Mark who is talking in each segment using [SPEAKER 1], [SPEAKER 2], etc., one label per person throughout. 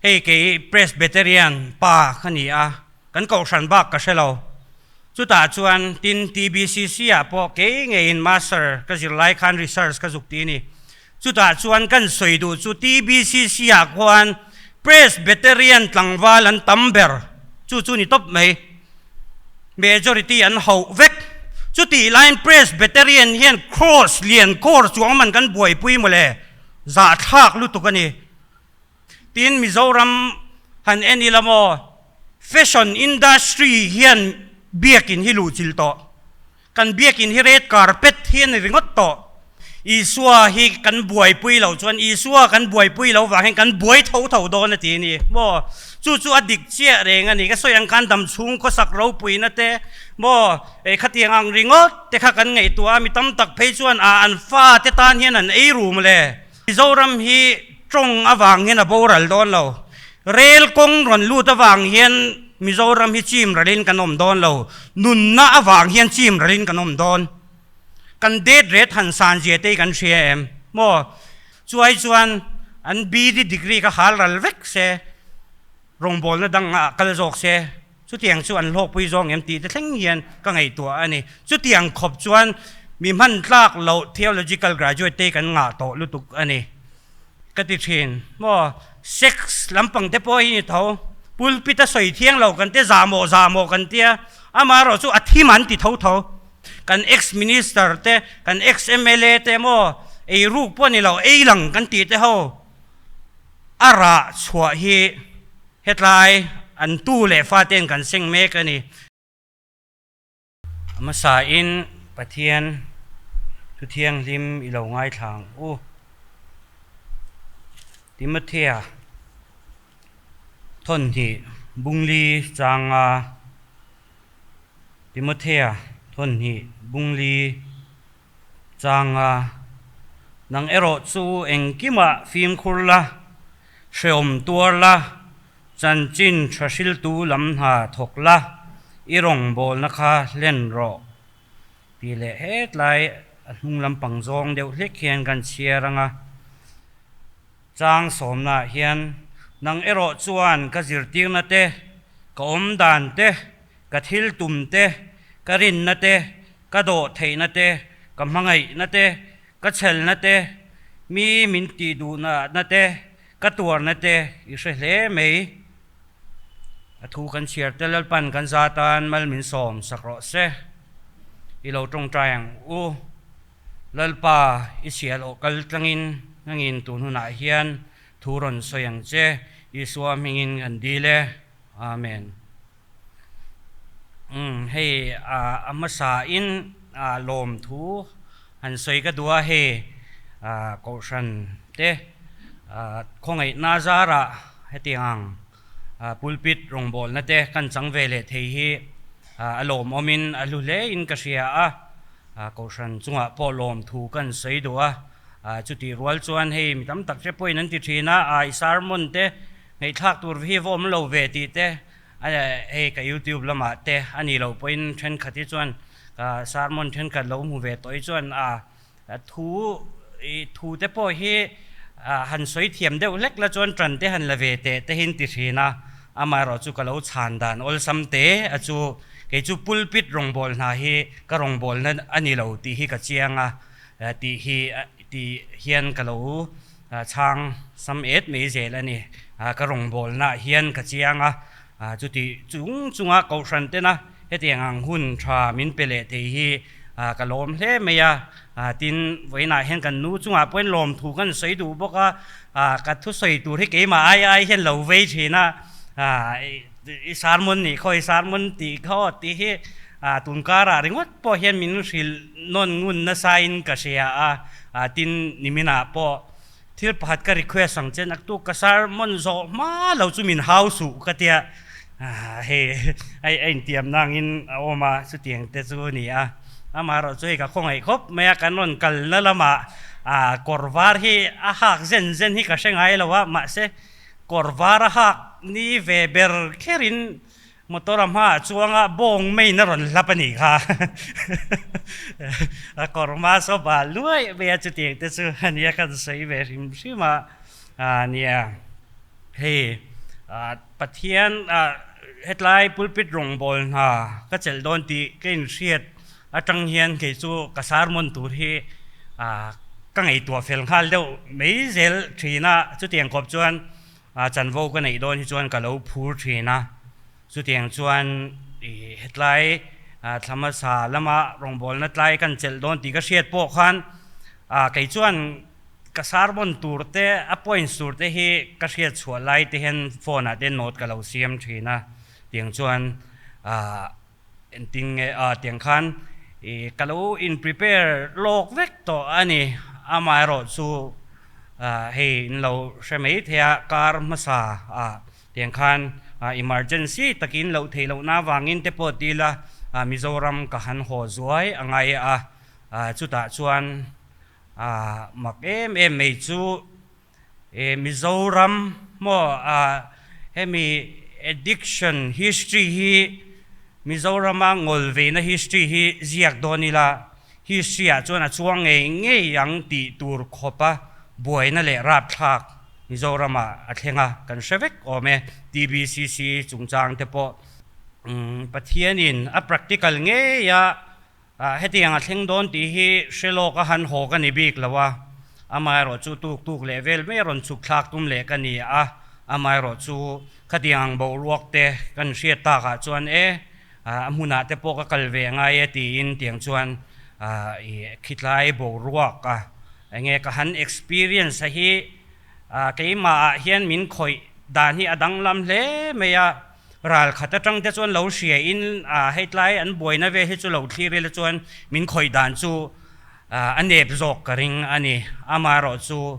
[SPEAKER 1] Hei kei Presbyterian pa ka ni a, kan kohhran bak ka hre lo. Chutah chuan tin TBCC ah pawh kei ngeiin Master ka zir lai khan research ka zuk ti a ni. Chutah chuan kan sawi duh chu TBCC ah khuan Presbyterian tlangval an tam ber, chu chu ni tawp mai. Majority an hauh vek. Chutih laiin Presbyterian hian Cross lian kawr chuang man kan buaipui mawle, zahthlak lutuk a ni. Tin, Mizoram han en ila maw, fashion industry hian biakin hi luhchilh tawh. Kan biakin hi red carpet hi a ni ringawt tawh. Isua hi kan buaipui loh chuan Isua kan buaipui loh vang hian kan buai tho tho dawn a ti a ni maw. Chu chu a dik chiah reng a ni. Ka sawi ang khan damchhung khawsak ropuina te maw, khatiang ang ringawt te kha kan ngaihtuah a, mi tam tak phei chuan a an fa te tan hian an ei rum le. Mizoram hi tawng avang hian a boral dawn lo. Rel kawng rawn lut avang hian Mizoram hi chim ralin kan awm dawn lo. Nunna avang hian chim ralin kan awm dawn. Kan death rate han san zia te hi kan hria em? Maw? Chuai chuan an BD degree kha hal ral vek se, rawngbawlna dangah kal zawk se, Chutiang chu an hlawkpui zawng em tih te thleng hian ka ngaihtuah a ni. Chutiang khawp chuan mi hman tlak loh theological graduate te kan ngah tawh lutuk a ni. Ka ti thin. Maw sex lampang te pawh hi ni tho. Pulpit a sawi thiang lo kan te zahmawh zahmawh kan tia, amaherawh chu a thim an ti tho tho. Kan ex minister te, kan ex mla te maw eiruk pawh ni lo, ei lang kan tih te ho a rah chhuah hi Hetlai an tu leh faten kan seng mek a ni. A hmasain Pathian thu thianghlim i lo ngaithla ang u. Timothea thawnhnih bungli changa Timothea thawnhnih bungli Changa, Nang erawh chu engkimah fimkhur la, hrehawm tuar la, chanchin tha hriltu lam hna thawk la, i rawngbawlna kha hlen rawh tih leh hetlai a hnung lampang zawng deuh hlek hian kan chhiar ang a. Chang sawmnaah hian, Nang erawh chuan ka zirtirna te, ka awmdan te, ka thil tum te, ka rinna te, ka dawh theihna te, ka hmangaihna te, ka chhelna te, mi min tih duhna te, ka tuarna te i hre hle mai. A thu kan chhiar te Lalpan kan za tan mal min sawm sak rawh se. I lo tawngtai ang u. Lalpa i chhiahloh kal tlangin nangin tun hunah hian thu rawn sawi ang che. Isua hmingin kan dil e. Amen. Umm hei a hmasa in lawm thu han sawi ka duh a, hei kohhran te khawngaihna zarah hetiang ang pulpit rawngbawlna te kan chang ve leh thei hi a lawmawmin a hlu hle in ka hria a, kohhran chungah pawh lawm thu kan sawi duh a, chutih rual chuan hei mi tam tak te pawhin an ti thin a, i sermon te ngaihthlak tur hi va awm lo ve tih te Hei ka youtube lamah te a nih loh pawhin thenkhat hi chuan ka sermon thenkhat lo hmu ve tawh hi chuan a thu i thu te pawh hi han sawi thiam deuh hlek la chuan tan te han la ve teh te hi an ti thin a, amaherawh chu ka lo chhan dan awlsam te a chu kei chu pulpit rawngbawlh hna hi ka rawngbawlhna a ni lo tih hi ka chiang a tih hi tih hian ka lo Chhang sam et mai zel a ni. Ka rawngbawlnaah hian ka chiang a, chuti chung chunga kohhran tena hetiang ang hun tha min pe leh thei hi ka lawm hle mai a. Tin, vawiinah hian kan nu chungah pawhin lawmthu kan sawi duh bawk a, ka thusawi tur hi keimah ai ai hian lo vei thin a, i sermon nih khaw, i sermon tih khaw tih hi tunkarah ringawt pawh hian min hrilh nawn ngun nasain ka hria a. Tin, niminah pawh thil pakhat ka request ang che, naktuk ka sermon zawh hma lo chu min hau suh ka tia, hei a intiamna angin a awm a, chutiang te chu a ni a. Amaherawh chu hei ka khawngaih khawp mai a, kan rawn kalna lamah kawr var hi a hak zen zen hi ka hre ngai lo a, mahse kawr var a hak ni ve ber kherin Motor a hmaah chuanga bawng maiin a rawn hlap a nih kha. A kawr hma saw bal luai mai a, chutiang te chu a nia kan sawi ve hrim hrim a, nia hei. Pathian hetlai pulpit rawngbâwl hna ka chelh dawn tih ka inhriat atang hian kei chu ka sermon tur hi ka ngaihtuah fel nghal deuh mai zel thin a, chutiang kawp chuan chanvo ka neih dawn hi chuan ka lo phur thin a, chutiang chuan hetlai thla hmasa lama rawngbawlna tlai kan chelh dawn tih ka hriat pawh khan kei chuan Ka sermon tur te, a points tur te hi ka hriat chhuah lai te hian phone ah te note ka lo siam thin a, tiang chuan ah engtin nge ah tiang khan ih ka lo in prepare lawk vek tawh a ni. Amaherawh chu ah hei in lo hre mai thei a, kar hmasa ah tiang khan ah emergency takin loh theih lohna avangin te pawh ti ila ah Mizoram ka han haw zuai a ngai a, ah chutah chuan A mak em em mai chu e Mizoram maw a hemi addiction history hi Mizorama ngawl veina history hi ziak dawn ila history ah chuan a chuang ngei ngei ang tih tur khawpa buaina leh rapthlak Mizoramah a thleng a kan hre vek awm e TBCC chungchang te pawh Pathianin a practical ngei a Hetiang a thleng dawn tih hi hre lawk a han haw ka ni bik lo a, amaherawh chu tuk tuk leh vel mai a rawn chhuk thlak tum leh ka ni a, amaherawh chu khatiang ang boruak te kan hriat takah chuan e, a hmunah te pawh ka kal ve angai e tiin tiang chuan i khitlai boruak a enge ka han experience a hi keimahah hian min khawih dan hi a danglam hle mai a. Ral khat atang te chuan lo hria in hei tlai an buaina vel hi chu lo thlir ila chuan min khawih dan chu a nep zawk ka ring a ni. Amaherawh chu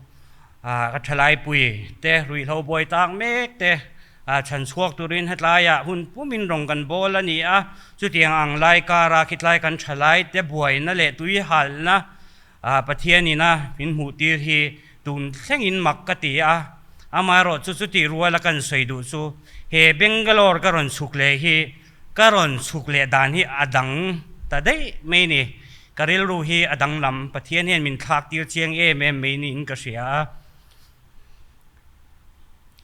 [SPEAKER 1] ka thalaipui te ruihhlo buai tak mek te chhan chhuak turin hetlaiah hun pumin rawng kan bawl a ni a, chutiang ang lai kara khitlai kan thalai te buaina leh tui halna Pathianin a min hmuh tir hi tun thlengin mak ka ti a, amaherawh chu chutih ruala kan sawi duh chu he Bangalore ka rawn chhuk leh hi ka rawn chhuk leh dan hi a dang ta daih mai ni, ka rilru hi a danglam, Pathian hian min thlak tir chiang em em mai niin ka hria a.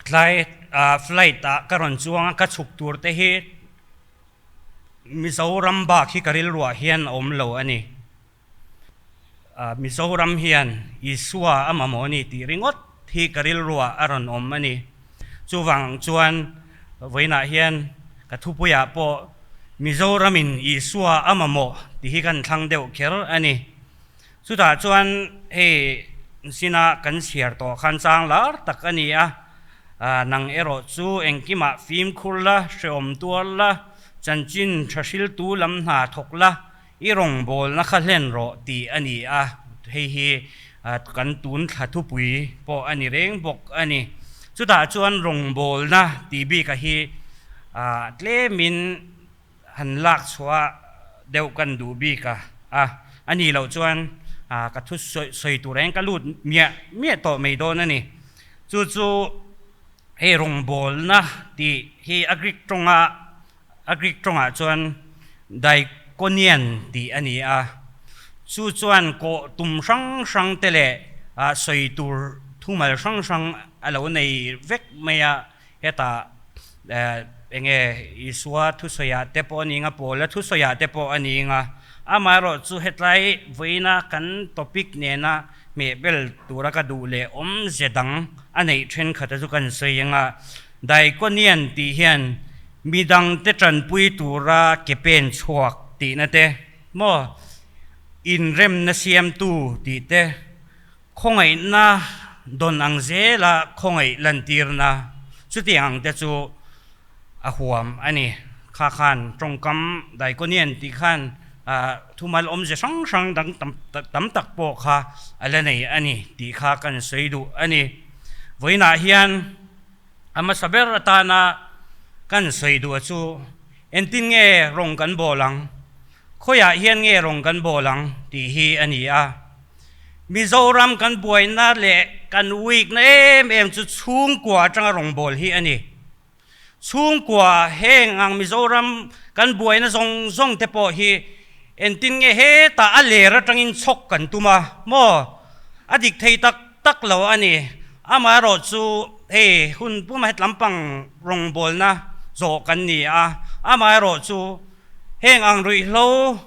[SPEAKER 1] Tlai flight ah ka rawn chuang a, ka chhuk tur te hi Mizoram bak hi ka rilruah hian a awm lo a ni. Mizoram hian Isua a mamawh a ni tih ringawt hi ka rilruah a rawn awm a ni. Chuvang chuan vawiinah hian ka thupuiah pawh Mizoramin Isua a mamawh tih hi kan thlang deuh kher a ni. Chutah chuan hei sina kan chhiar tawh khan chang lar tak a ni a, nang erawh chu engkimah fimkhur la, hrehawm tuar la, chanchin tha hriltu lam hna thawk la, I rawngbawlna kha hlen rawh tih a ni a, hei hi kan tun thla thupui pawh a ni reng bawk a ni. Chutah chuan rawngbawlna tih bika hi tlemin han lak chhuah deuh kan duh bik a, a nih loh chuan ka thu sawi tur reng ka lut miah miah tawh mai dawn a ni. Chu chu hei rawngbawlna tih hi a Greek tawnga A Greek tawngah chuan Diakonian tih a ni a, chu chuan kawh tum hrang hrang te leh sawi tur thumal hrang hrang a lo nei vek mai a, hetah eng nge Isua thusawiah te pawh a ni ang a, Paula thusawiah te pawh a ni ang a, amaherawh chu hetlai vawiina kan topic nena hmehbel tura ka duh leh awmze dang a neih thenkhat a chu kan sawi ang a, Diakonian tih hian Midangte tanpui tura ke pen chhuak tihna te maw, inremna siamtu tih te, khawngaihna dawn ang zela khawngaih lantirna chutiang ang te chu a huam a ni. Kha khan tawngkam Daikonian tih khan thumal awmze hrang hrang dang tam tak pawh kha a la nei a ni tih kha kan sawi duh a ni. Vawiinah hian. A hmasa ber atana kan sawi duh chu engtin nge rawng kan bawl ang, khawiah hian nge rawng kan bawl ang tih hi a ni a. Mizoram kan buaina leh kan weak-na em em chu chhungkua atanga rawng bawl hi a ni. Chhungkua heng ang Mizoram kan buaina zawng zawng te pawh hi engtin nge hetah a ler atangin chhawk kan tum a maw? A dik thei tak tak lo a ni. Amaherawhchu. hei hun puma het lampang rawngbawlna zawh kan ni a, amaherawhchu heng ang ruihhlo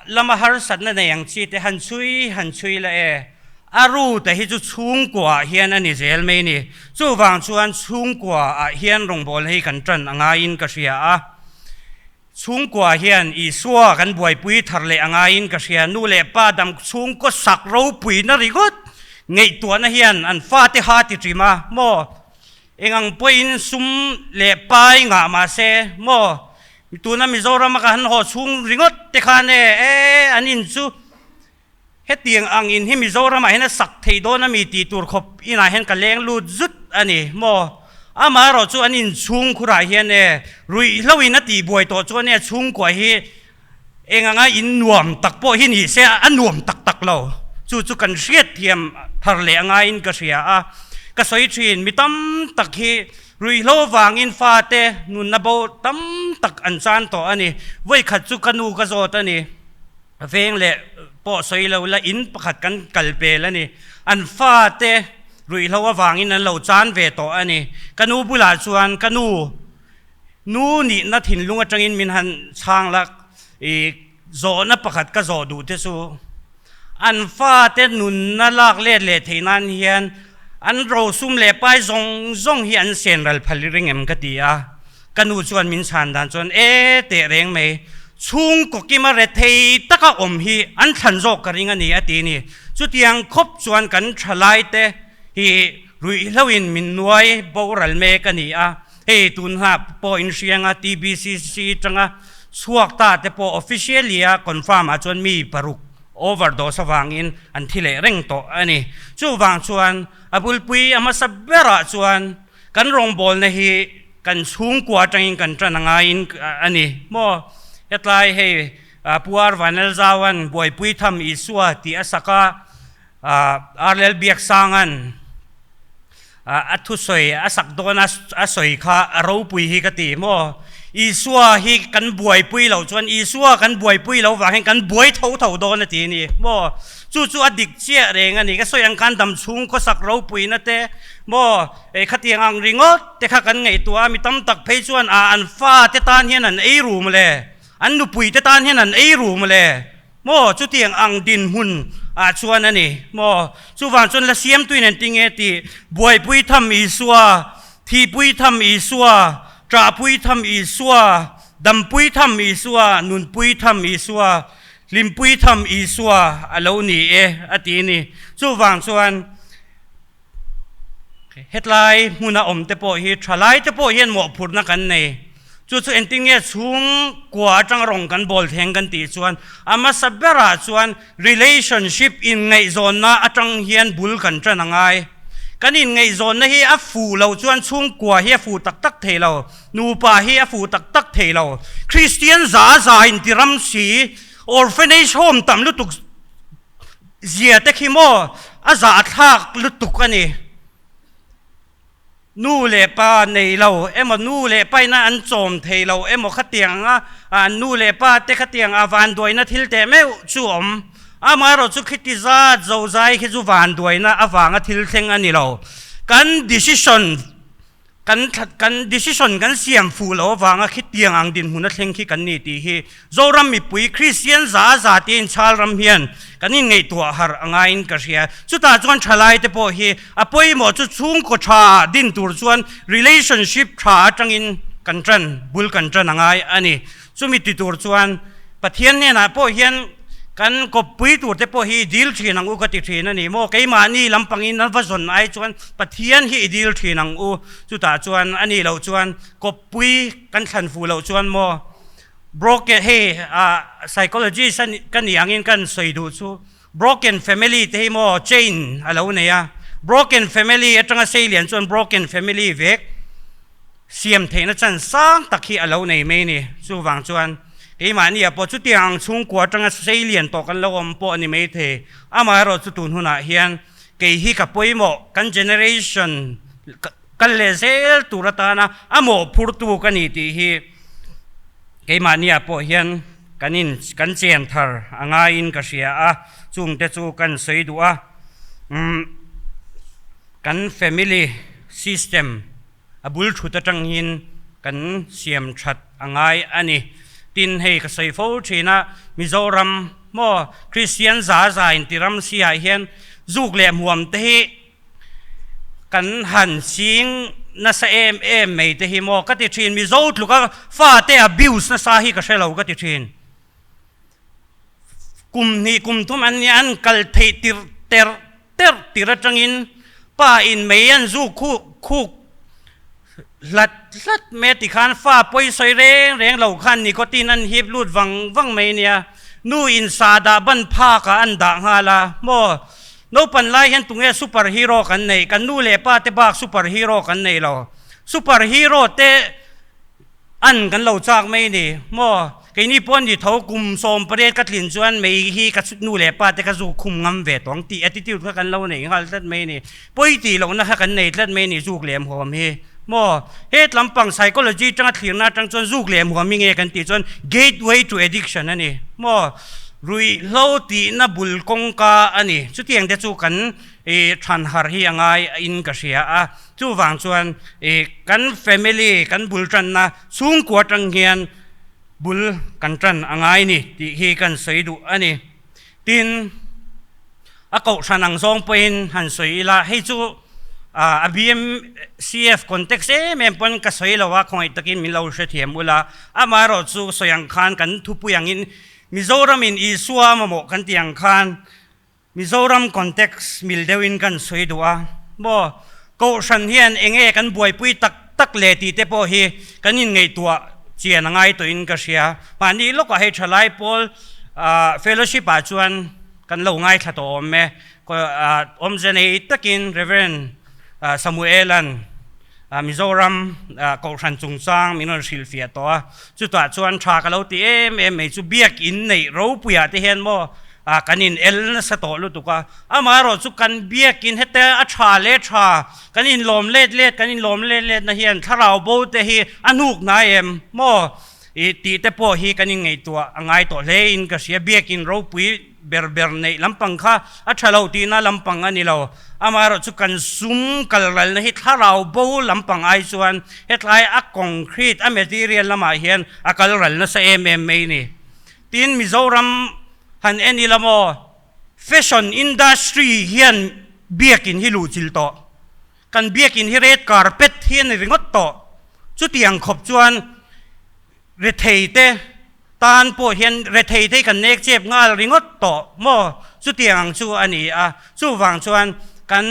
[SPEAKER 1] lama harsatna nei ang chi te han chhui han chhui la e, a ru te hi chu chhungkua ah hian a ni zel mai ni. Chuvang chuan chhungkua ah hian rawngbawlna hi kan tan a ngaiin ka hria a. Chhungkua hian Isua kan buaipui thar leh a ngaiin ka hria. Nu leh pa dam chhungkaw sak ropuina ringawt ngaihtuahna hian an fate ha ti ṭim a, maw? Eng ang pawhin sum leh pai ngah mah se, maw? Tuna Mizorama ka han haw chhung ringawt te khan e, e, an in chu hetiang ang in hi Mizoramah hian a sak thei dawn a mi tih tur khawp inah hian ka leng lut zut a ni, maw? Amaherawh chu an inchhung khurah hian e, ruihhlo in a tihbuai tawh chuan e, chhungkua hi Eng anga in nuam tak pawh hi ni se a nuam tak tak lo. Chu chu kan hriat thiam thar leh angaiin ka hria a. Ka sawi thin, mi tam tak hi ruihhlo vangin fate nunna bo tam tak an chan tawh a ni. Vawikhat chu ka nu ka zawt a ni. Veng leh pawh sawi lo la in pakhat kan kal pel a ni. An fate ruihhlo avangin an lo chan ve tawh a ni. Ka nu bulah chuan ka nu Nu nihna thinlung atangin min han chhang la, i zawhna pakhat ka zawh duh te chu an fate nunna lak let leh theih nan hian an rosum leh pai zawng zawng hi an sen ral phal ring em ka ti a. Ka nu chuan min chhan dan chuan e teh reng mai, chhungkaw kima rethei taka awm hi an thlan zawk ka ring a ni a ti ni. Chutiang khawp chuan kan thalaite hi ruihhloin min nuai boral mek a ni a. Hei tunhna pawh inhrianga TBCC tanga chhuak ta te pawh officially a confirm ah chuan mi paruk overdose avangin an thi leh reng tawh a ni. Chuvang chuan a bulpui a hmasa berah chuan kan rawngbawlna hi kan chhungkua atangin kan tan a ngaiin a ni maw? Hetlai hei Pu Ar Vanlalzauan buaipui tham Isua tih a sak a, Arlel Biaksanga'n a thusawi a sak dawn a a sawi kha a ropui hi ka ti maw? Isua hi kan buaipui loh chuan Isua kan buaipui loh vang hian kan buai tho tho dawn a ti a ni maw? Chu chu a dik chiah reng a ni. Ka sawi ang khan dam chhung khawsak ropuina te maw khatiang ang ringawt te kha kan ngaihtuah a, mi tam tak phei chuan a an fate tan hian an ei ru mawle, an nupuite tan hian an ei ru mawle. Maw, chutiang ang dinhmun ah chuan a ni maw? Chuvang chuan la siamtuin an ti nge tih, buaipui tham Isua, thihpui tham Isua, ṭahpui tham Isua, dampui tham Isua, nunpui tham Isua, hlimpui tham Isua a lo ni e a ti a ni. Chuvang chuan Hetlai hmuna awm te pawh hi thalai te pawh hian mawhphurhna kan nei. Chu chu engtin nge chhungkua atanga rawng kan bawl thleng kan tih chuan a hmasa berah chuan relationship inngaihzawnna atang hian bul kan tan a ngai. Kan inngaihzawnna hi a fuh loh chuan chhungkua hi a fuh tak tak thei lo, nupa hi a fuh tak tak thei lo. Kristian za za inti ram si, orphanage home tam lutuk Zia te khi maw a zahthlak lutuk a ni. Nu leh pa nei lo emaw nu leh pa ina an chawm thei lo emaw khatiang a an nu leh pa te khatiang a vanduaina thil teh meuh chu awm. Amaherawh chu khiti zat zozai khi chu vanduaina avanga thil thleng a ni lo. Kan decision Kan kan decision kan siam fuh loh avanga khitiang ang dinhmun a thleng khi kan ni tih hi Zoram mipui Kristian za za tiin chhal ram hian kan inngaihtuah harh a ngaiin ka hria. Chutah chuan thalai te pawh hi a pawimawh chu chhungkaw tha din tur chuan relationship tha atangin kan tan bul kan tan a ngai a ni. Chumi ti tur chuan Pathian hnenah pawh hian kan kawppui tur te pawh hi i dil thin ang u ka ti thin a ni maw? Keimahni lampangin a va zawn ai chuan Pathian hi i dil thin ang u. Chutah chuan a nih loh chuan kawppui kan thlan fuh loh chuan maw? Broken hei ah psychologist a ka nih angin kan sawi duh chu broken family te hi maw chain a lo nei a. Broken family atanga seilian chuan broken family vek. Siam theihna chan sang tak hi a lo nei mai a ni. Chuvang chuan keimahni ah pawh chutiang ang chhungkua atanga sei lian tawh kan lo awm pawh a ni mai thei. Amaherawh chu tun hunah hian kei hi ka pawimawh, kan generation kal leh zel tur atana a mawhphurtu ka ni tih hi keimahni ah pawh hian kan in kan chen thar a ngaiin ka hria a, chungte chu kan sawi duh a. Umm. Kan family system a bul thut atangin kan siam that a ngai a ni. Tin, hei ka sawi fo thin a, Mizoram maw Kristian za za in ti ram si ah hian zuk leh hmuam te hi kan han ching nasa em em mai te hi maw ka ti thin. Mizo tluka fate abuse nasa hi ka hre lo ka ti thin. Kum hnih kum thum an nia an kal theih tirh terh terh tir atangin pa in mei an zu khuk khuk hlat hlat mai a tikhan fa pawi sawi reng reng lo khan nicotine an hip lut vang vang mai nia. Nu in sa dah ban phak ah an dah nghal a maw naupan lai hian tunge super hero kan neih kan nu leh pa te bak super hero kan nei lo super hero te An kan lo chak mai ni maw? Keini pawh ni tho kum 18 ka tlin chuan mei hi ka nu leh pa te ka zuk khum ngam ve tawng tih attitude kha kan lo nei nghal tlat mai ni. Pawi tih lohna kha kan nei tlat mai ni zuk leh hmuam hi maw? He tlampang psychology tanga thlirna atang chuan zuk leh hmuam hi nge kan tih chuan gateway to addiction a ni maw? Ruihhlo tihna bul kawngka a ni. Chutiang te chu kan i than harh hi a ngai in ka hria a. Chuvang chuan i kan family kan bul tanna chhungkua atang hian bul kan tan a ngai ni tih hi kan sawi duh a ni. Tin, a kohhran ang zawng pawhin han sawi ila, hei chu a BMCF context em em pawn ka sawi lo a, khawngaih takin min lo hrethiam ula, amaherawh chu sawi ang khan kan thupui angin Mizoramin Isua mamawh kan tih ang khan Mizoram context mil deuhin kan sawi duh a, maw? Kohhran hian eng nge kan buaipui tak tak le tih te pawh hi kan inngaihtuah chian a ngai tawhin ka hria. Mahni lawkah hei thalai pawl fellowship ah chuan kan lo ngaithla tawh awm e. Awmze nei takin Rev. Samuel-a'n Mizoram Kohhran chungchang min rawn hrilhfiah tawh a, chutah chuan tha ka lo ti em em mai chu biakin neih ropuiah te hian maw kan in el nasa tawh lutuk a, amaherawh chu kan biakin heta a tha leh tha kan inlawm let let kan inlawm let let na hian thlarau bo te hi a hnuk hnai em maw tih te pawh hi kan inngaihtuah a ngai tawh hle in ka hria, biakin ropui. Ber ber neih lampang kha a tha lo tihna lampang a ni lo. Amaherawh chu kan sum kal ralna hi thlarau bo lampang ai chuan hetlai a concrete, a material lamah hian a kal ral nasa em em mai ni. Tin, Mizoram han en ila maw, fashion industry hian biakin hi luhchilh tawh. Kan biakin hi red carpet hi a ni ringawt tawh. Chutiang khawp chuan rethei te tan pawh hian rethei te kan nek chep nghal ringawt tawh maw? Chutiang ang chu a ni a, chuvang chuan kan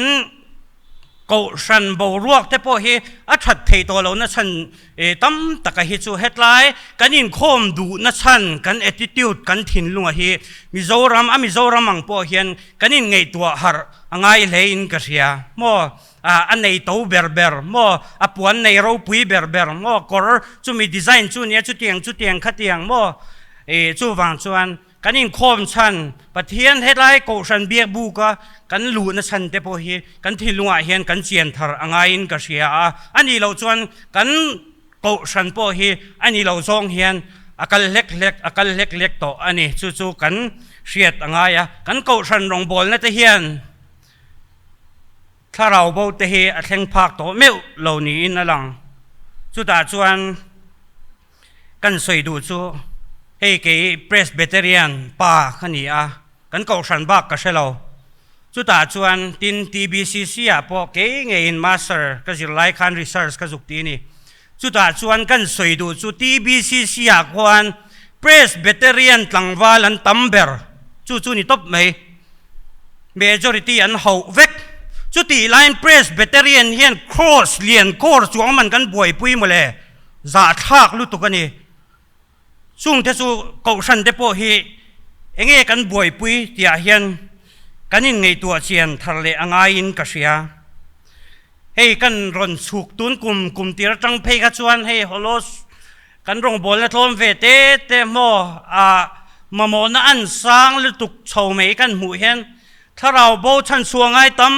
[SPEAKER 1] kohhran boruak te pawh hi a that thei tawh lohna chhan tam taka hi chu hetlai kan inkhawm duhna chhan kan attitude kan thinlunga hi Mizoram a Mizoram ang pawh hian kan inngaihtuah harh a ngai hlein ka hria maw? A nei to ber ber maw? A puan nei ropui ber ber maw? Kawr chumi design chu nia chutiang chutiang khatiang maw? Ih chuvang chuan kan inkhawm chhan Pathian helai Kohhran biakbuka kan luhna chhan te pawh hi kan thinlungah hian kan chian thar a ngaiin ka hria a, a nih loh chuan kan Kohhran pawh hi a ni lo zawng hian a kal hlek hlek a kal hlek hlek tawh a ni. Chu chu kan hriat a ngai a, kan Kohhran rawngbawlna te hian Thlarau bo te hi a thleng phak tawh meuh lo niin a lang. Chutah chuan kan sawi duh chu hei kei Presbyterian pa ka ni a, kan kohhran bak ka hre lo. Chutah chuan tin TBCC ah pawh kei ngeiin Master ka zir lai khan research ka zuk ti a ni. Chutah chuan kan sawi duh chu TBCC ah khuan Presbyterian tlangval an tam ber, chu chu ni tawp mai. Majority an hauh vek. Chutih laiin Presbyterian hian Cross lian kawr chuang man kan buaipui mawle, zahthlak lutuk a ni. Chungte chu Kohhran te pawh hi enge kan buaipui tihah hian kan inngaihtuah chian thar leh a ngaiin ka hria. Hei kan rawn chhuk tun kum kum tir atang phei kha chuan hei Holos kan rawngbawlna tlawm ve te te maw ah mamawhna an sang lutuk chho mai kan hmuh hian thlarau bo chhanchhuah ngai tam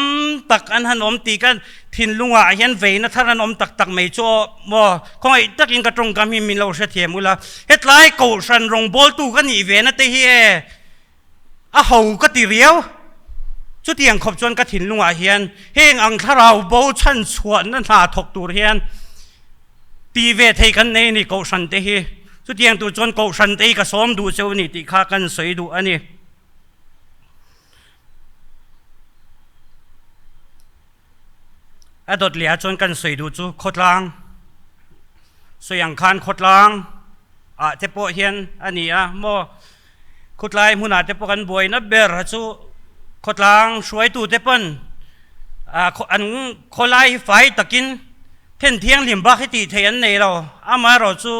[SPEAKER 1] tak an han awm tih kan thinlungah hian veina thar an awm tak tak mai chu aw maw khawngaih takin ka tawngkam hi min lo hrethiam ula hetlai kohhran rawngbawltu ka nih ve na te hi e a ho ka ti riau. Chutiang khawp chuan ka thinlungah hian heng ang thlarau bo chhan chhuahna hna thawk tur hian ti ve thei kan nei a ni Kohhran te hi. Chutiang tur chuan Kohhran te hi ka sawm duh cheu a ni tih kha kan sawi duh a ni. A dawt leh ah chuan kan sawi duh chu khawtlang sawi ang khan khawtlang ah te pawh hian a ni a maw khawtlai hmunah te pawh kan buaina ber chu khawtlang hruaitu te pawn ah an khawlai hi fai takin then thianghlim bak hi tih theih an nei lo amaherawhchu.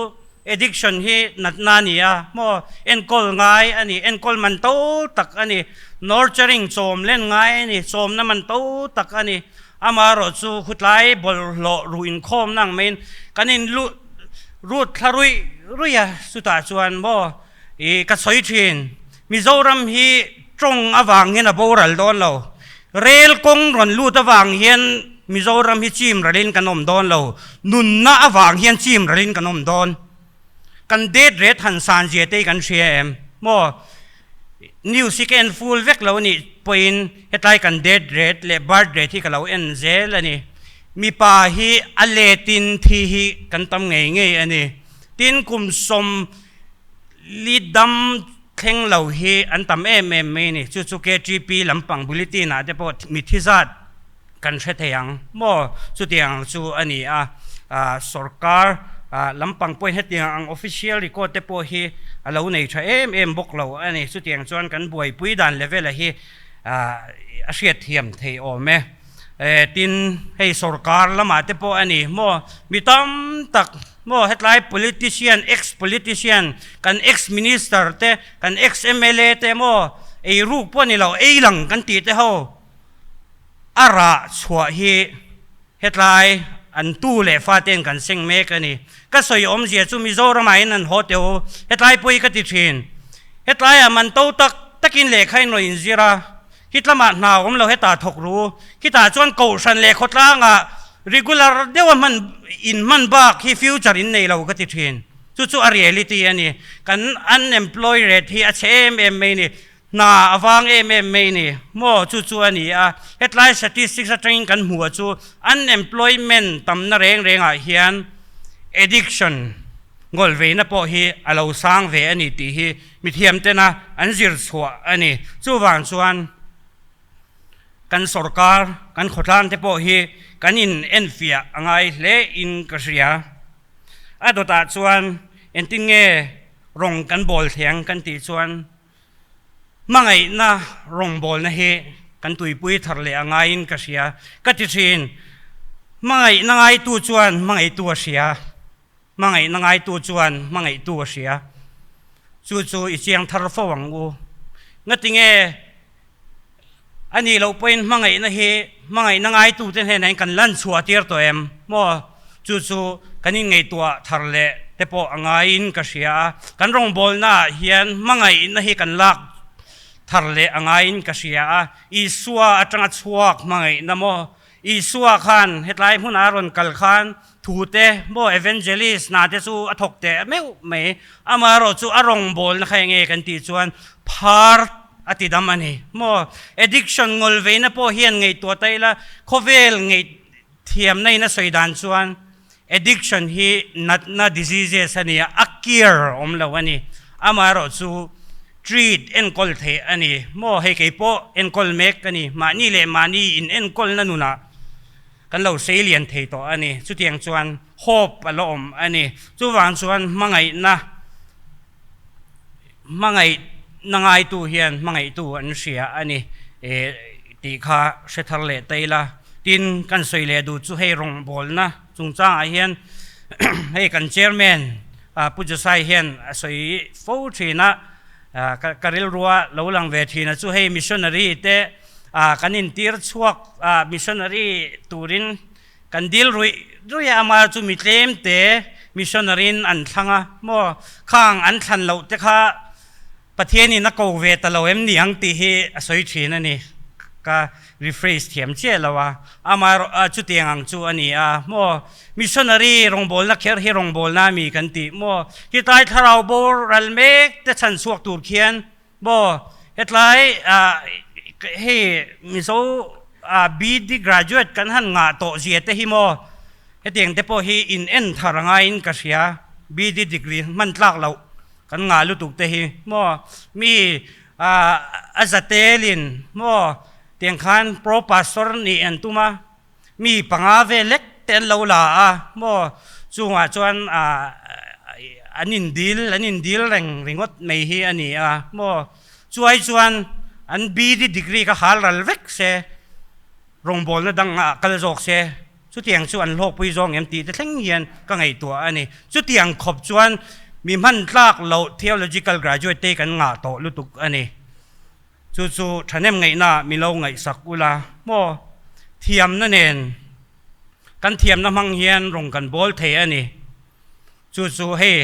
[SPEAKER 1] Addiction hi natna a ni a, maw enkawl ngai a ni, enkawl man to tak a ni, nurturing chawm len ngai a ni, chawmna man to tak a ni. Amaherawhchu khutlai bawlhhlawh ruh inkhawmna ang maiin kan in lut rut thla ruih ruih a, chutah chuan maw ih ka sawi thin, Mizoram hi tawng avang hian a boral dawn lo, rel kawng rawn lut avang hian Mizoram hi chim ralin kan awm dawn lo, nunna avang hian chim ralin kan awm dawn. Kan death rate han san zia te hi kan hria em? Maw? News hi ka en full vek lo anih pawhin hetlai kan death rate leh birth rate hi ka lo en zel a ni. Mipa hi a letin thi hi kan tam ngei ngei a ni. Tin, kum sawm li dam thleng lo hi an tam em em mai a ni. Chu chu KTP lampang bulletin ah te pawh mithi zat kan hre thei ang maw? Chutiang chu a ni a, sorkar lampang pawhin hetiang ang official record te pawh hi a lo nei tha em em bawk lo a ni. Chutiang chuan kan buaipui dan level a hi a hriatthiam thei awm e. Tin, hei sorkar lamah te pawh a ni maw? Mi tam tak maw hetlai politician, ex politician, kan ex minister te, kan ex mla te maw eiruk pawh a ni lo, ei lang kan tih te ho. A rah chhuah hi hetlai an tu leh faten kan seng mek a ni. Ka sawi awmzia chu Mizoramah hian an haw teh u, hetlai pawh hi ka ti thin. Hetlaiah man to tak takin lehkha in rawn inzir a, hitlamah hna awm lo hetah thawk ru. Khitah chuan Kohhran leh khawtlangah regular deuha hman in hman bak hi future in nei lo ka ti thin. Chu chu a reality a ni. Kan unemployed rate hi a chhe em em mai a ni. Hna a vang em em mai ni maw chu chu a ni a, hetlai statistics atangin kan hmuh chu unemployment tamna reng rengah hian addiction ngawlveina pawh hi a lo sang ve a ni tih hi mithiam tena an zir chhuah a ni. Chuvang chuan kan sorkar, kan khawtlang te pawh hi kan in enfiah a ngai hle in ka hria. A dawtah chuan engtin nge rawng kan bawl thleng kan tih chuan Hmangaihna rawngbawlna hi kan tuipui thar leh a ngaiin ka hria ka ti thin. Hmangaihna ngaitu chuan hmangaihtu a hria, hmangaihna ngaitu chuan hmangaihtu a hria. Chu chu i chiang thar fo ang u. Ngatinge a nih loh pawhin hmangaihna hi hmangaihna ngaitute hnenah hian kan lan chhuah tir tawh em maw? Chu chu kan inngaihtuah thar leh te pawh a ngaiin ka hria a, kan rawngbawlnaah hian hmangaihna hi kan lak thar leh a ngaiin ka hria a, Isua atanga chhuak hmangaihna maw? Isua khan hetlai hmunah a rawn kal khan thu te maw evangelist hna te chu a thawk teh meuh mai, amaherawh chu a rawngbawlna kha enge kan tih chuan phar a ti dam a ni maw? Addiction ngawlveina pawh hian ngaihtuah ta ila khawvel ngaih thiamna in a sawi dan chuan addiction hi natna diseases a ni a, a cure awm lo a ni, amaherawh chu treat enkawl theih a ni maw? Hei kei pawh enkawl mek ka ni, mahni leh mahni in enkawlna nunah kan lo sei lian thei tawh a ni. Chutiang chuan hope a la awm a ni. Chuvang chuan hmangaihna hmangaihna ngaitu hian hmangaihtu an hria a ni tih kha hre thar leh ta ila. Tin, kan sawi leh duh chu hei rawngbawlna chungchangah hian hei kan chairman Pu Josai hian a sawi fo thin a, ka rilrua lo lang ve thin a chu hei missionary te Ah kan intir chhuak ah missionary turin kan dil ruih ruih a, amah chu mi tlem te missionary in an thlang a maw khang an thlan loh te kha Pathian in a ko ve ta lo em ni ang tih hi a sawi thin a ni, ka rephrase thiam chiah lo a, amaherawh chutiang ang chu a ni a maw missionary rawngbawlna kher hi rawngbawlna a mi kan tih maw hitlai thlarau boral mek te chhan chhuak tur khian Maw, hetlai ah Hei Mizo BD graduate kan han ngah tawh zia te hi maw hetiang te pawh hi in en thar a ngaiin ka hria. BD degree hman tlak loh kan ngah lutuk te hi maw mi a zatelin maw tiang khan pro pastor nih an tum a mi panga vel lek te an lo la a maw chungah chuan an in dil an in dil reng ringawt mai hi a ni a maw chuai chuan an BD degree kha hal ral vek se rawngbawlna dangah kal zawk se chutiang chu an hlawkpui zawng em tih te thleng hian ka ngaihtuah a ni chutiang khawp chuan mi hman tlak loh theological graduate te kan ngah tawh lutuk a ni. Chu chu thahnem ngaihna mi lo ngaihsak ula maw? Thiamna nen kan thiamna hmang hian rawng kan bawl thei a ni. Chu chu hei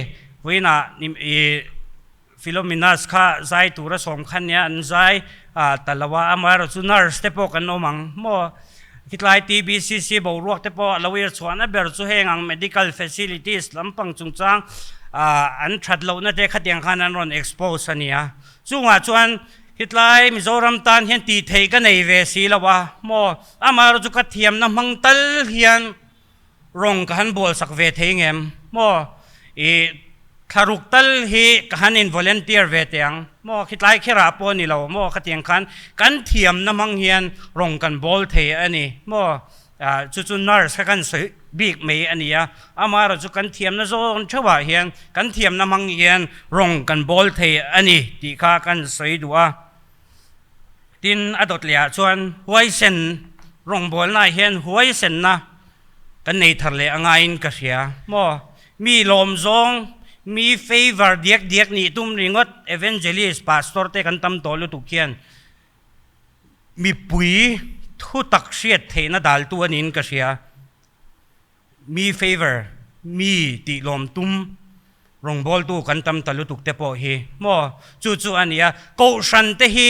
[SPEAKER 1] vawiinah i Philomenas kha zai tura sawm khan nia an zai ta lo a, amaherawhchu chu nurse te pawh kan awm ang maw? Khitlai TBCC boruak te pawh a lo irchhuahna ber chu heng ang medical facilities lampang chungchang an that lohna te khatiang khan an rawn expose a nia. Chungah chuan hitlai Mizoram tan hian tih theih ka nei ve si lo a, maw amaherawh chu ka thiamna hmang tal hian rawng ka han bawl sak ve thei ngem, maw ih thlaruk tal hi ka han in volunteer ve teh ang, maw khitlai kherah pawh a ni lo, maw khatiang khan kan thiamna hmang hian rawng kan bawl thei a ni, maw Chu chu nurse kha kan sawi bik mai a ni a, amaherawh chu kan thiamna zawn theuhah hian kan thiamna hmang hian rawng kan bawl thei a ni tih kha kan sawi duh a. Tin, a dawt lehah chuan huaisen rawngbawlnaah hian huaisenna kan nei thar leh a ngaiin ka hria maw? Mi lawm zawng, mi favour diak diak nih tum ringawt evangelist, pastor te kan tam tawh lutuk hian Mipui thu tak hriat theihna daltu a niin ka hria. Mi favour, mi tih lawm tum rawngbawltu kan tam ta lutuk te pawh hi maw? Chu chu a nia. Kohhran te hi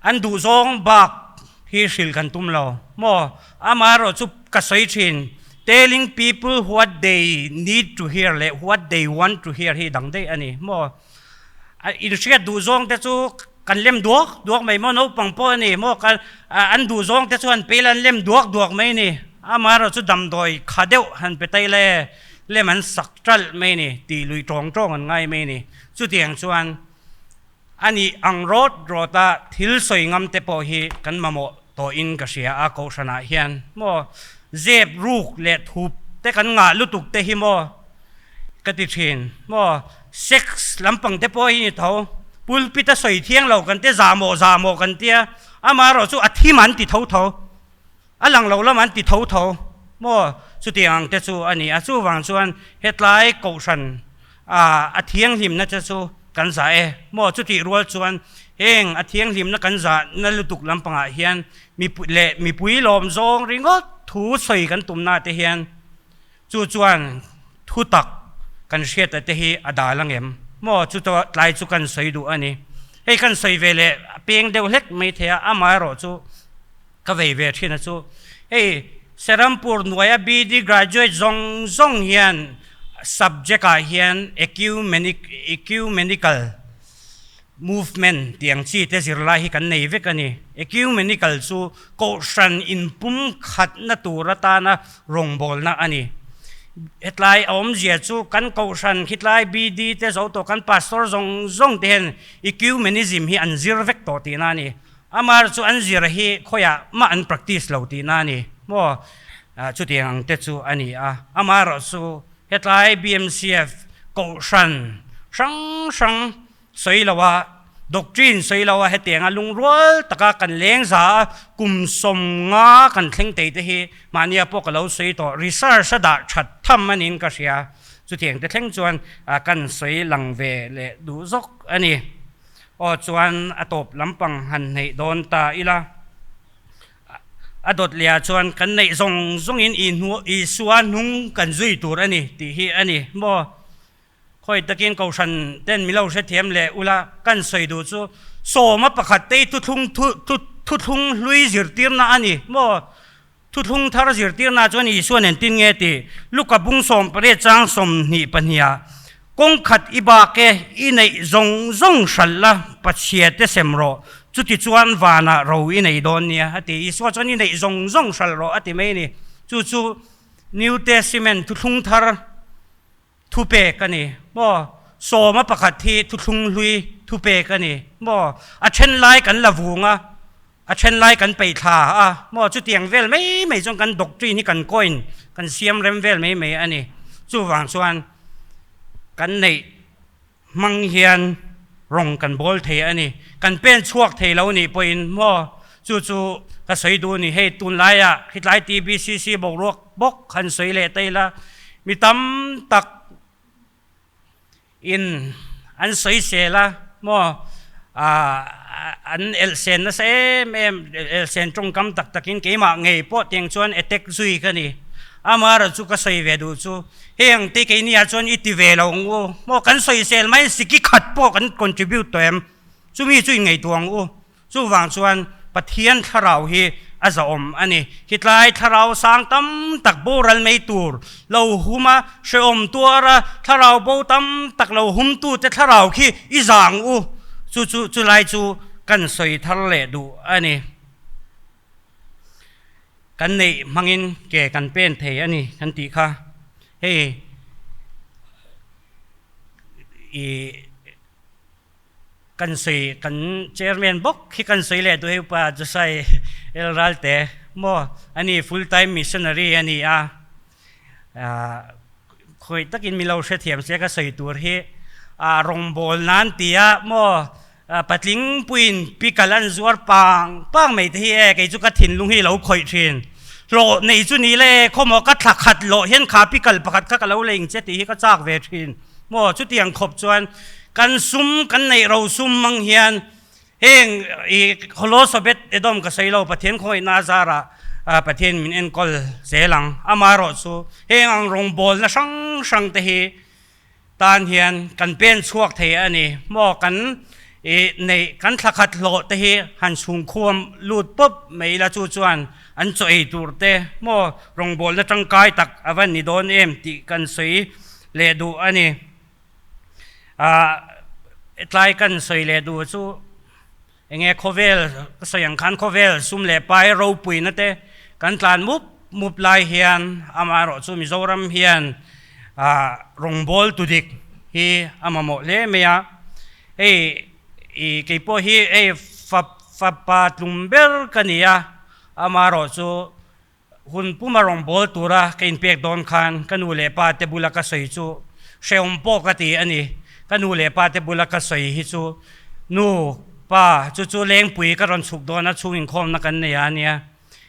[SPEAKER 1] an duhzawng bak hi hrilh kan tum lo maw? Amaherawh chu ka sawi thin, telling people what they need to hear leh what they want to hear hi dang daih a ni maw? Inhriat duhzawng te chu kan lem duak duak mai maw, naupang pawh a ni maw, kan an duhzawng te chu han peil an lem duak duak mai a ni. Amaherawh chu damdawi kha deuh han pe tai la e, lem an sak ṭalh mai a ni, tih lui ṭawng ṭawng an ngai mai a ni. Chutiang chuan a nih ang rawt rawta thil sawi ngam te pawh hi kan mamawh tawhin ka hria a kohhranah hian maw, zep ruk leh thup te kan ngah lutuk te hi maw, Ka ti thin maw? Sex lampang te pawh hi ni tho. Pulpit a sawi thiang lo kan tia zahmawh zahmawh kan tia, amaherawh chu a thim an ti tho tho, a lang lo lam an ti tho tho maw? Chutiang ang te chu a ni a, chuvang chuan hetlai kohhran a thianghlimna te chu kan zah e maw? Chutih rual chuan heng a thianghlimna kan zahna lutuk lampangah hian mipui leh mipui lawm zawng ringawt thu sawi kan tumna te hian Chu chuan thu tak kan hriata te hi a dal angem? Maw chu tlai chu kan sawi duh a ni. Hei kan sawi ve leh a peng deuh hlek mai thei a, amaherawh chu ka vei ve thin a chu. Hei Serampur hnuaia BD graduate zawng zawng hian subject ah hian ecumenical Movement tih ang chi te zirlai hi kan nei vek a ni. Ecumenical chu kohhran inpum khatna tur atana rawngbawlna a ni. Hetlai a awmzia chu kan kohhran khitlai BD te zo tawh kan pastor zawng zawng te hian ecumenism hi an zir vek tawh tihna a ni. Amar chu an zir hi khawiah mah an practice lo tihna a ni maw? Chutiang ang te chu a ni a. Amaherawh chu Hetlai BMCF kohhran hrang hrang sawi lo a, doctrine sawi lo a hetianga lungrual taka kan leng za a, kum 50 kan thleng thei te hi mahnia pawh ka lo sawi tawh, research a dah that tham a niin ka hria. Chutiang te thleng chuan kan sawi lang ve leh duh zawk a ni. Aw chuan a tawp lampang han hneih dawn ta ila. A dawt lehah chuan kan neih zawng zawngin Isua hnung kan zui tur a ni tih hi a ni maw? Khawi takin Kohhran ten milo hrethiam leh ula kan sawi duh chu sawma pakhat te hi thuthlung thuthlung hlui zirtirna a ni maw? Thuthlung thar zirtirna chuan Isua nen tin nge tih Luka bung 18 chang 22 ah kawng khat i bak e i neih zawng zawng hralh la Pathiate sem rawh. Chutichuan vanah ro i nei dawn nia, a ti. Isua chuan i neih zawng zawng hralh rawh, a ti mai a ni. Chu chu New Testament thuthlung thar thupek a ni maw? Sawma pakhat hi thuthlung hlui thupek a ni maw? A then lai kan la vung a, a then lai kan peih thla a maw? Chutiang vel mai mai chuan kan doctrine hi kan coin kan siam rem vel mai mai a ni. Chuvang chuan kan neih hmang hian rawng kan bawl thei a ni. Kan pen chhuak thei lo nih pawhin maw chu chu ka sawi duh a ni. Hei tunlaiah khitlai TBCC boruak bawk han sawi leh ta ila mi tam tak in an sawi sel a maw ah an elhsen nasa em em elhsen tawngkam tak takin keimah ngei pawh tiang chuan attack zui ka ni. Amaherawhchu chu ka sawi ve duh chu Heng te keini ah chuan i ti ve lo ang u. Maw kan sawisel mai siki khat pawh kan contribute tawh em? Chumi chu inngaihtuah ang u. Chuvang chuan Pathian thlarau hi a zahawm a ni. Khitlai thlarau sang tam tak boral mai tur lo hum a, hrehawm tuar a, thlarau bo tam tak lo hum tu te thlarau khi i zah ang u. Chu chu chulai chu kan sawi thar leh duh a ni. Kan neih hmangin ke kan pen thei a ni kan tih kha hei ih kan sawi kan chairman bawk hi kan sawi leh duh hei upa Josai El Ralte maw a ni full time missionary a ni a ah khawi takin mi lo hrethiam se ka sawi tur hi ah rawngbâwl nan tia maw Patling puiin pikal an zuar pang pang mai te hi e, kei chu ka thinlung hi lo khawih thin. Hlawh nei chu ni le, khawmaw ka thla khat loh hian kha pikal pakhat kha ka lo lei ang che tih hi ka chak ve thin. Maw chutiang khawp chuan kan sum kan neih ro sum mang hian heng i Khawlawsawbet Edom ka sawi lo Pathian khawngaihna a zarah Pathian min enkawl zel ang. Amaherawh chu heng ang rawngbawlna hrang hrang te hi Tan hian kan pen chhuak thei a ni. Maw kan i neih kan thla khat hlawh te hi han chhungkhuam lut pawp mai ila chu chuan an chaw ei tur te maw rawngbawlna tangkai tak a va ni dawn em tih kan sawi leh duh a ni. Ah tlai kan sawi leh duh chu enge khawvel ka sawi ang khan khawvel sum leh pai ropuina te kan tlan mup mup lai hian amaherawh chu Mizoram hian ah rawngbâwl tu dik hi a mamawh hle mai a, hei ih keipawh hi hei fa fapa tlum ber ka ni a, amaherawh chu Hun puma rawngbâwl tura ka inpêk dâwn khân ka nu leh pa te bula ka sawi chu hrehawm pawh ka ti a ni. Ka nu leh pa te bula ka sawi hi chu, Nu, pa, chu chu lengpui ka rawn chhuk dâwn a, chhung inkhâwmna kan nei a nia.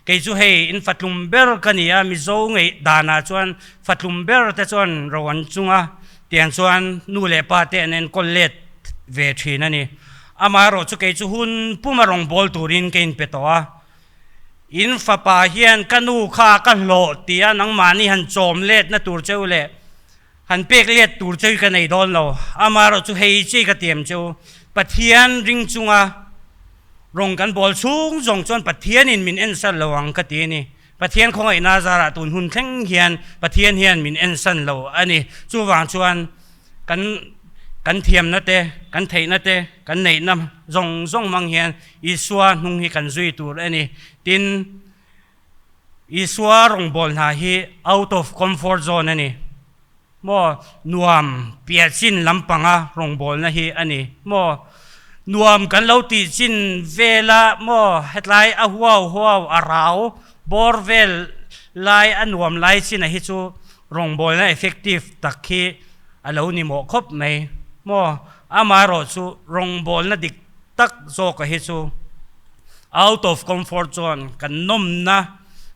[SPEAKER 1] Kei chu hei in fatlum ber ka ni a, Mizo ngeih dânah chuan fatlum ber te chuan ro an chung a, tiang chuan nu leh pa te an enkawl lêt ve ṭhîn a ni. Amaherawh chu kei chu hun puma rawngbâwl tûrin ka inpe tawh a. In fapa hian ka nu kha ka hlawh tia nangmahni han chawm letna tur cheu leh han pek let tur cheu hi ka nei dawn lo. Amaherawh chu hei chi ka tiam cheu, Pathian ring chunga rawng kan bawl chhung zawng chuan Pathianin min ensan lo ang ka ti a ni. Pathian khawngaihna zarah tun hun thleng hian Pathian hian min ensan lo a ni. Chuvang chuan kan kan thiamna te, kan theihna te, kan neihna zawng zawng hmang hian Isua hnung hi kan zui tur a ni. Tin, Isua rawngbâwl hna hi out of comfort zone a ni. Maw, nuam piah chin lampanga rawngbâwlna hi a ni. Maw, nuam kan lo tih chin vela maw hetlai a huau huau a rau bawr vel lai a nuam lai chin-a hi chu Rawngbawlna effective tak hi a lo ni mawh khawp mai maw? Amaherawh chu rawngbawlna dik tak zawka hi chu out of comfort zone kan nawmna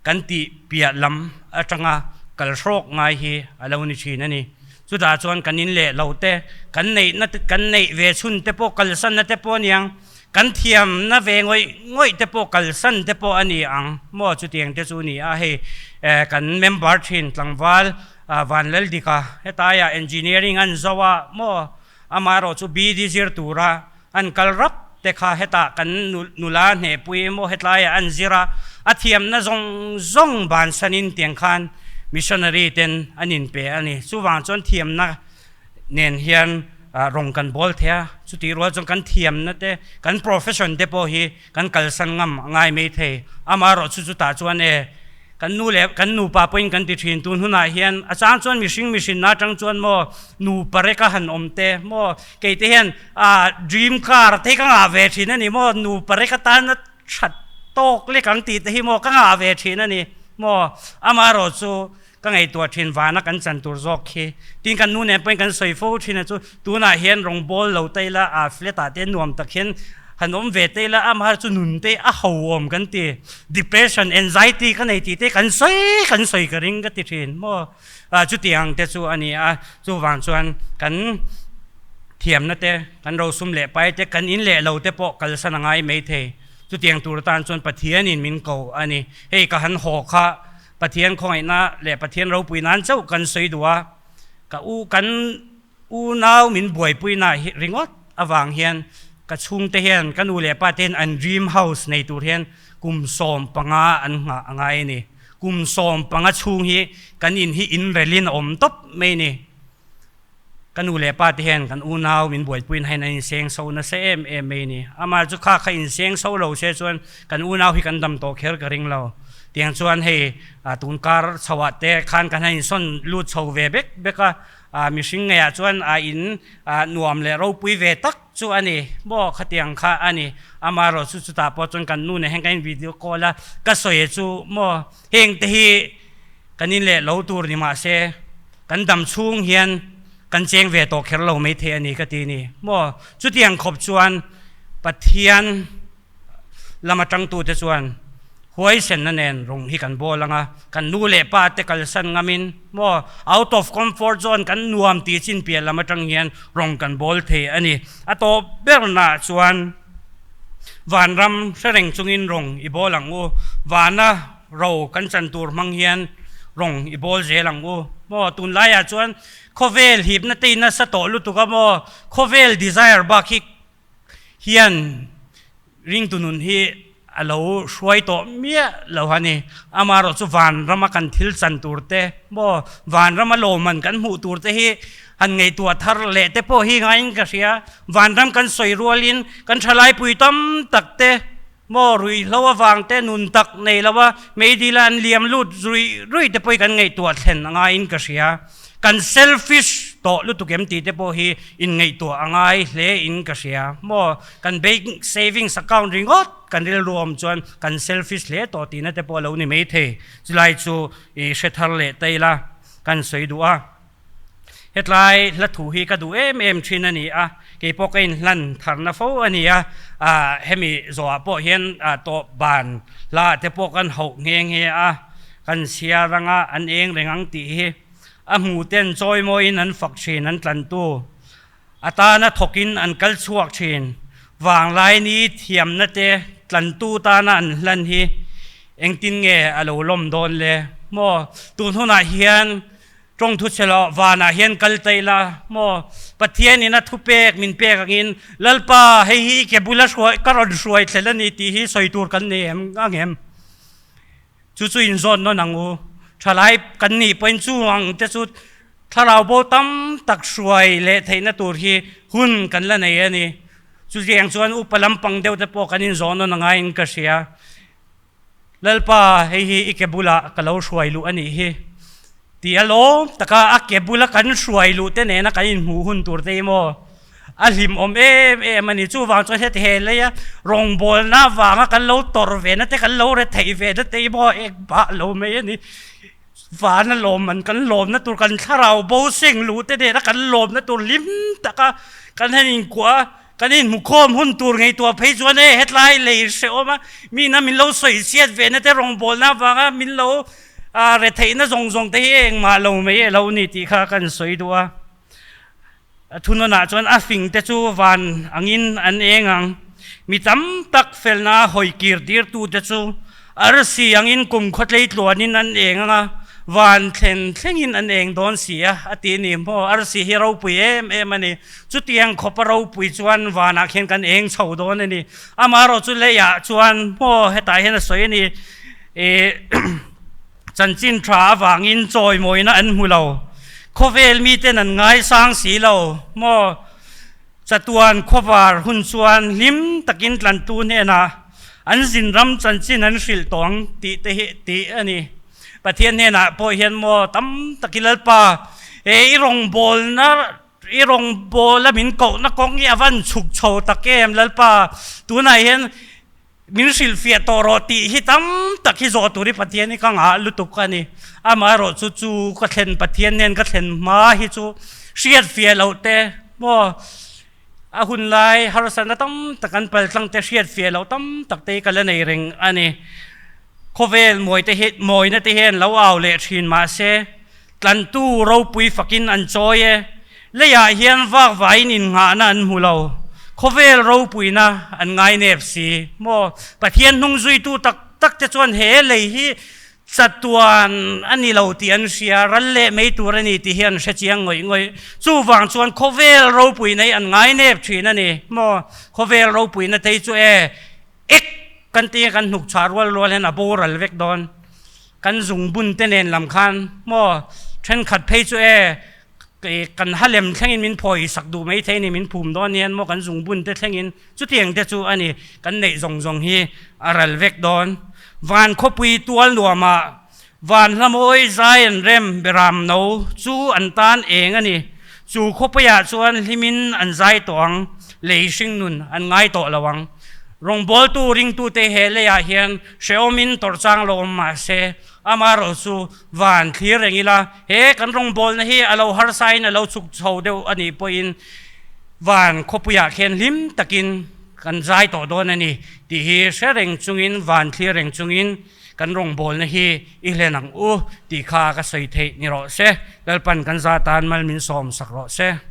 [SPEAKER 1] kan tih piah lam atanga kal hrawk ngai hi a lo ni thin a ni. Chutah chuan kan in leh lo te, kan neihna te, kan neih ve chhun te pawh kalsanna te pawh a ni ang, kan thiamna ve ngawih ngawih te pawh kalsan te pawh a ni ang maw chutiang te chu a ni a hei eh kan member thin tlangval ah Vanlaldika hetaiah engineering an zo a maw amaherawh chu BD zir tura an kal rap te kha hetah kan nula hnehpui emaw hetlaiah an zir a a thiamna zawng zawng bansanin tiang khan missionary ten an inpe a ni chuvang chuan thiamna nen hian rawng kan bawl thei a. Chutih rual chuan kan thiamna te, kan profession te pawh hi kan kalsan ngam a ngai mai thei. Amaherawh chu chutah chuan e, kan nu leh kan nupa pawhin kan ti thin. Tun hunah hian a chang chuan mihring mihrinna atang chuan maw nupa reka han awm te maw kei te hian ah dream car te hi ka ngah ve thin a ni maw nupa reka tana that tawk lek ang tih te hi maw ka ngah ve thin a ni maw. Amaherawh chu Ka ngaihtuah thin vana kan chan tur zawk khi. Tin kan nu nen pawhin kan sawi fo thin a chu tunah hian rawngbawl lo ta ila a flat ah te nuam tak hian han awm ve ta ila amah chu nun te a ho awm kan ti. Depression, anxiety ka nei tih te kan sawi kan sawi ka ring ka ti thin maw. Chutiang te chu a ni a, chuvang chuan kan thiamna te, kan rosum leh pai te, kan in leh lo te pawh kalsan a ngai maithei. Chutiang tur atan chuan Pathianin min ko a ni. Hei ka han haw kha Pathian khawngaihna leh Pathian ropui nan chauh kan sawi duh a, ka u kan unau min buaipuina hi ringawt avang hian ka chhungte hian ka nu leh pa te hian an dream house nei tur hian kum 15 an nghah a ngai a ni. Kum 15 chhung hi kan in hi inrelin a awm tawp mai a ni. Ka nu leh pa te hian kan unau min buaipuina hian an inseng so nasa em em mai a ni. Amah chu kha kha inseng so lo se chuan kan unau hi kan dam tawh kher ka ring lo. Tiang chuan hei tun kar chhoah te khan kan han insawn lut chho ve bek bek a, mihring ngeiah chuan a in nuam leh ropui ve tak chu a ni maw khatiang kha a ni. Amaherawh chu chutah pawh chuan kan nu nen hian kan in video call a, ka sawi chu maw heng te hi kan in leh lo tur ni mahse, Kan dam chhung hian kan cheng ve tawh kher lo mai thei a ni ka ti ni maw? Chutiang khawp chuan Pathian lama tangtute chuan huaisenna nen rawng hi kan bawl ang a, kan nu leh pa te kalsan ngamin maw out of comfort zone kan nuam tih chin piah lam atang hian rawng kan bawl thei a ni. A tawp bernaah chuan vanram hre reng chungin rawng i bawl ang u, vana Ro kan chan tur hmang hian rawng i bawl zel ang u maw? Tunlaiah chuan khawvel hipna te in nasa tawh lutuk a maw? Khawvel desire bak hi hian ringtu nun hi a lo hruai tawh miah lo a ni. Amaherawh chu vanrama kan thil chan tur te maw? Vanrama lawmman kan hmuh tur te hi han ngaihtuah thar leh te pawh hi ngaiin ka hria. Vanram kan sawi rualin kan thalaipui tam tak te Maw ruihhlo avang te nun tak nei lo a, meidila an liam lut ruih ruih te pawh hi kan ngaihtuah thlen a ngaiin ka hria. Kan selfish tawh lutuk em tih te pawh hi inngaihtuah a ngai hle in ka hria. Maw kan bank savings account ringawt kan rilru awm chuan kan selfish hle tawh tihna te pawh a lo ni maithei. Chulai chu i hre thar leh ta ila kan sawi duh a. Hetlai hla thu hi ka duh em em thin a ni a, kei pawh ka inhlan tharna fo a ni a, hemi zawhah pawh hian tawp ban hla te pawh kan hauh nghe nghe a, kan chhiar anga an eng reng ang tih hi a hmu ten chawimawiin an fak thin an tlantu atana thawkin an kal chhuak thin. Vanglaini thiamna te tlantu tana an hlan hi engtin nge a lo lawm dawn le maw? Tun hunah hian Tawng thu chhe lo vanah hian kal ta ila maw? Pathianin a thupek min pek angin, Lalpa, hei hi i ke bula hruai, ka rawn hruai thlel a ni tih hi sawi tur kan nei em ang em? Chu chu inzawn nawn ang u. Thalai kan nih pawhin chu ang te chu thlarau bo tam tak hruai leh theihna tur hi hun kan la nei a ni. Chutiang chuan upa lampang deuh te pawh kan inzawn nawn angaiin ka hria. Lalpa, hei hi i ke bulah ka lo hruai luh a nih hi, ti a lawm taka a ke bula kan hruai luh te nena kan inhmuh hun tur te hi maw a hlimawm em em a ni. Chuvang chuan heti he leia rawngbawlna avanga kan lo tawrh ve na te, kan lo re theih ve na te hi maw ek bah lo mai a ni. Vana lawmman kan lawmna tur, kan thlarau bo seng luh te nena kan lawmna tur hlim taka kan han inkuah a, Kan inhmukhawm hun tur ngaihtuah phei chuan e hetlai lei hrehawm a, mina min lo sawi chhiat ve na te rawngbawlna avanga min lo retheihna zawng zawng te hi engmah lo mai e lo ni tih kha kan sawi duh a. A thunawnah chuan a fing te chu van angin an eng ang. Mi tam tak felna hawi kir tirtu te chu Arsi angin kum khawtlei tluanin an eng ang a, van thlen thlengin an eng dawn si a, a ti a ni. Maw, arsi hi ropui em em a ni. Chutiang khawpa ropui chuan vanah khian kan eng chho dawn a ni. Amaherawh chu leiah chuan maw hetah hian a sawi a ni, ih chanchin tha avangin chawimawina an hmu lo, khawvel miten an ngaisang si lo maw. Chatuan khawvar hun chuan hlim takin tlantu hnenah an zin ram chanchin an hrilh tawh ang tih te hi tih a ni. Pathian hnenah pawh hian maw tam takin Lalpa he i rawngbawlna i rawngbawla min kohna kawng hi a van chhuk chho tak em Lalpa tunah hian Min hrilhfiah tawh rawh tih hi tam tak hi zawh tur hi Pathian hi ka ngah lutuk a ni. Amaherawh chu chu ka thlen Pathian nen ka thlen hma hi chu hriatfiah loh te maw a hun lai harsatna tam tak an pal tlang te hriatfiah loh tam tak te hi ka la nei reng a ni. Khawvel mawi te hi mawina te hian lo au leh thin mahse Tlantu ropui fakin an chawi e. Leiah hian vak vaiin innghahna an hmu lo. Khawvel ropuina an ngai nep si. Maw? Pathian hnung zuitu tak tak te chuan he lei hi chatuan a ni lo tih an hria, ral leh mai tur a ni tih hi an hre chiang ngawih ngawih. Chuvang chuan khawvel ropuina hi an ngai nep thin a ni. Maw? Khawvel ropuina te hi chu e ek kan tia kan hnuk chhuah rual rual hian a boral vek dawn. Kan zungbun te nen lam khan maw thenkhat phei chu e kan halem thlengin min phawi sak duh mai thei a ni, min phum dawn hian maw kan zungbun te thlengin chutiang te chu a ni, kan neih zawng zawng hi a ral vek dawn. Van khawpui tual nuamah van hlamawi zai an rem beram no chu an tan eng a ni, chu khawpuiah chuan hlimin an zai tawh ang, lei hring nun an ngai tawh lo ang. Rawngbawltu ringtute he leiah hian Hrehawmin tawrh chang lo awm mah se, amaherawh chu van thlir reng ila, he kan rawngbawlna hi a lo harsain a lo chhuk chho deuh a nih pawhin van khawpuiah khian hlim takin kan zai tawh dawn a ni tih hi hre reng chungin van thlir reng chungin kan rawngbawlna hi i hlen ang u tih kha ka sawi theih ni rawh se. Lalpan kan za tan mal min sawm sak rawh se.